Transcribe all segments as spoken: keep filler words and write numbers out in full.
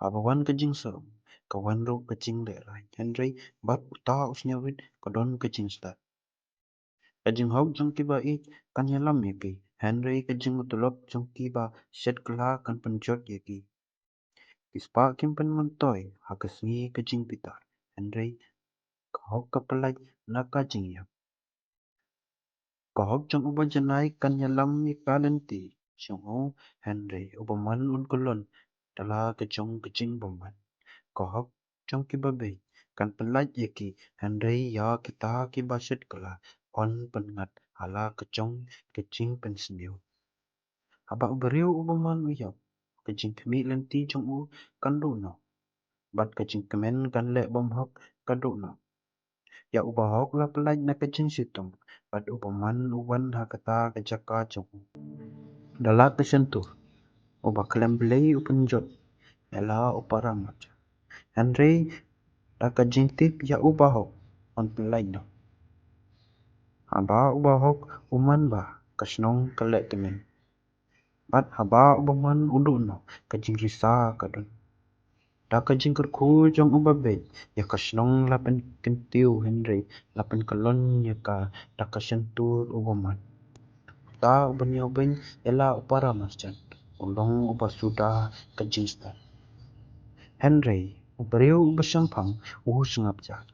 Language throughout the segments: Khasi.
Haba wan ka jingsarong, ka wan ruh ka jinglehrain, hynrei bad uta u sniawbit ka don ka jingstad. Ka jinghok jong kiba ïeit kan ïalam ïa ki, hynrei ka jingmutlop jong kiba shet kylla kan pynjot ïa ki. Ki spah kim pynmyntoi ha ka sngi ka jingbitar, hynrei ka hok ka pyllait na ka jingïap. Ka hok jong uba janai kan ïalam ïa ka lynti jong u, hynrei uba man un kyllon da la ka jong ka jingbymman. Ka hok jong kiba beit kan pyllait ïa ki, hynrei ïa kita kiba shet kylla yn pynngat ha la ka jong ka jingpynsniew. Haba u briew uba man u ïap, ka jingkhmih lynti jong u kan duh noh, bad ka jingkmen kan leh bymhok ka duh noh. Ïa uba hok la pyllait na ka jingshitom, bad uba man u wan ha kata ka jaka jong u. Da la ka shyntur, uba khlem Blei u pynjot ïa la u para marjan, hynrei da ka jingtip ïa uba hok yn pyllait noh. Haba uba hok u man ba ka shnong ka leh tymmen, bad haba uba man u duh noh, ka jingrisa ka don. Da ka jingkyrkhu jong uba beit ïa ka shnong la pynkyntiew, hynrei la pynkyllon ïa ka da ka shyntur uba man. Uta uba ñiewbeiñ ïa la u para marjan u long uba suda ka jingstad, hynrei u briew uba shemphang u sngap jar.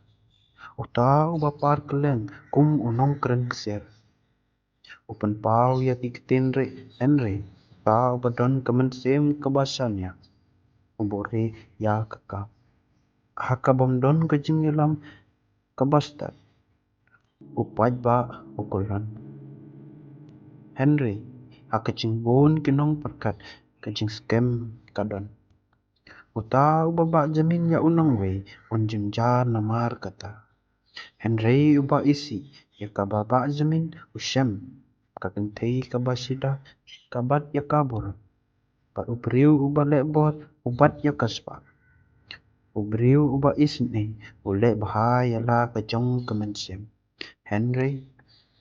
Uta uba par kylleng kum u nongkren ksiar u pynpaw ïa ki ktien rieh, hynrei uta uba don ka mynsiem kaba shaniah u buhrieh ïa ka kam. Ha kabym don ka jingïalam kaba stad, u paidbah u kyllon, hynrei ha ka jingbun ki nongpyrkhat ka jingskhem ka don. Uta uba bah jamin ïa u nongwei un jynjar namar kata, hynrei uba isih ïa kaba bah jamin u shem ka kynthei kaba shida ka bat ïa ka burom. Bad u briew uba leh bor u bat ïa ka spah. U briew uba isynei u leh bha ïa la ka jong ka mynsiem, hynrei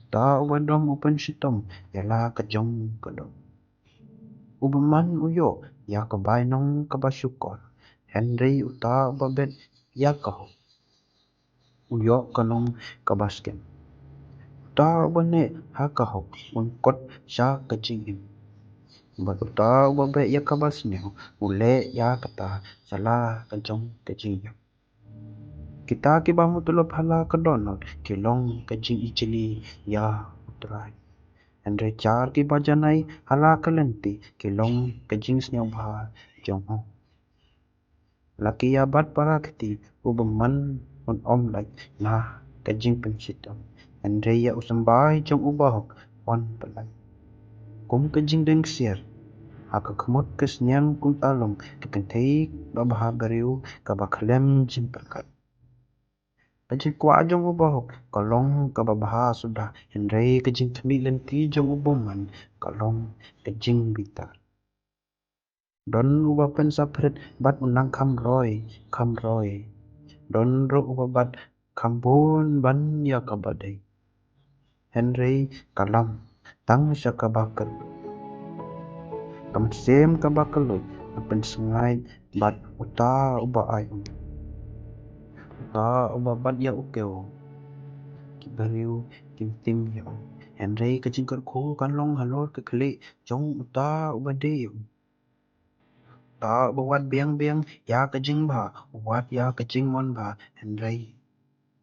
uta uba dom u pynshitom ïa la ka jong ka dom. Uba man u ïoh ïa ka bainong kaba shukor, hynrei uta uba bet ïa ka hok u ïoh ka long kaba skhem. Uta uba neh ha ka hok un kot sha ka jingim, bad uta uba beh ïa kaba sniew u leh ïa kata sha la ka jong ka jingïap. Kita kiba mutlop ha la ka dohnud ki long ka jingijli ïa U Trai, hynrei jar kiba janai ha la ka lynti ki long ka jingsngewbha jong u. La ki ïa bat para kti, u bymman un ym lait na ka jingpynshitom, hynrei ïa u symbai jong u bahok un pyllait. Kum ka jingdeng ksiar ha ka khmut ka sniang, kumta long ka kynthei babha briew kaba khlem jingpyrkhat. Ka jingkwah jong u bahok ka long kaba bha suda, hynrei ka jingkhmih lynti jong u bymman ka long ka jingbitar. Don uba pynsaphriang bad u nang kham roi kham roi. Don ruh uba bat kham bun ban ïa kaba dei, hynrei ka lam tang sha kaba kyrduh. Ka mynsiem kaba kylluid ka pynsngaid bad uta uba ai um. Uta uba bat ïa u kew, ki briew kim tim ïa u, hynrei ka jingkyrkhu kan long halor ka khlieh jong uta uba die ïa u. Uta uba wad biang biang ïa ka jingbha u wad ïa ka jingmon bha, hynrei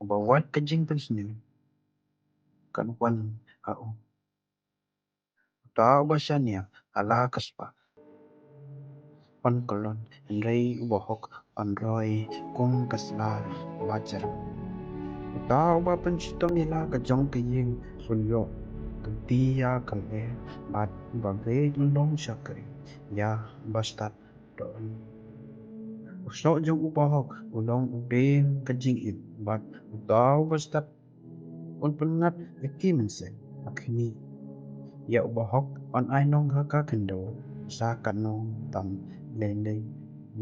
uba wad ka jingpynsniew kan wan ha u. Uta uba shaniah ha la ka spah un kyllon, hynrei u bahok un roi kum ka sla ba jrang. Uta uba pynshitom ïa la ka jong ka ïing un ïoh kynti ïa ka lyer, bad uba beit un long shakri ïa u bastad. Don u soh jong u bahok u long u dieng ka jingim, bad uta u bastad un pynngat ïa ki mynsiem. Hynrei ïa u bahok un ai nong ha ka khyndew sa katno tam lei lei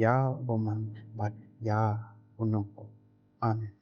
ïa u bymman bad ïa u nongpop. Amen.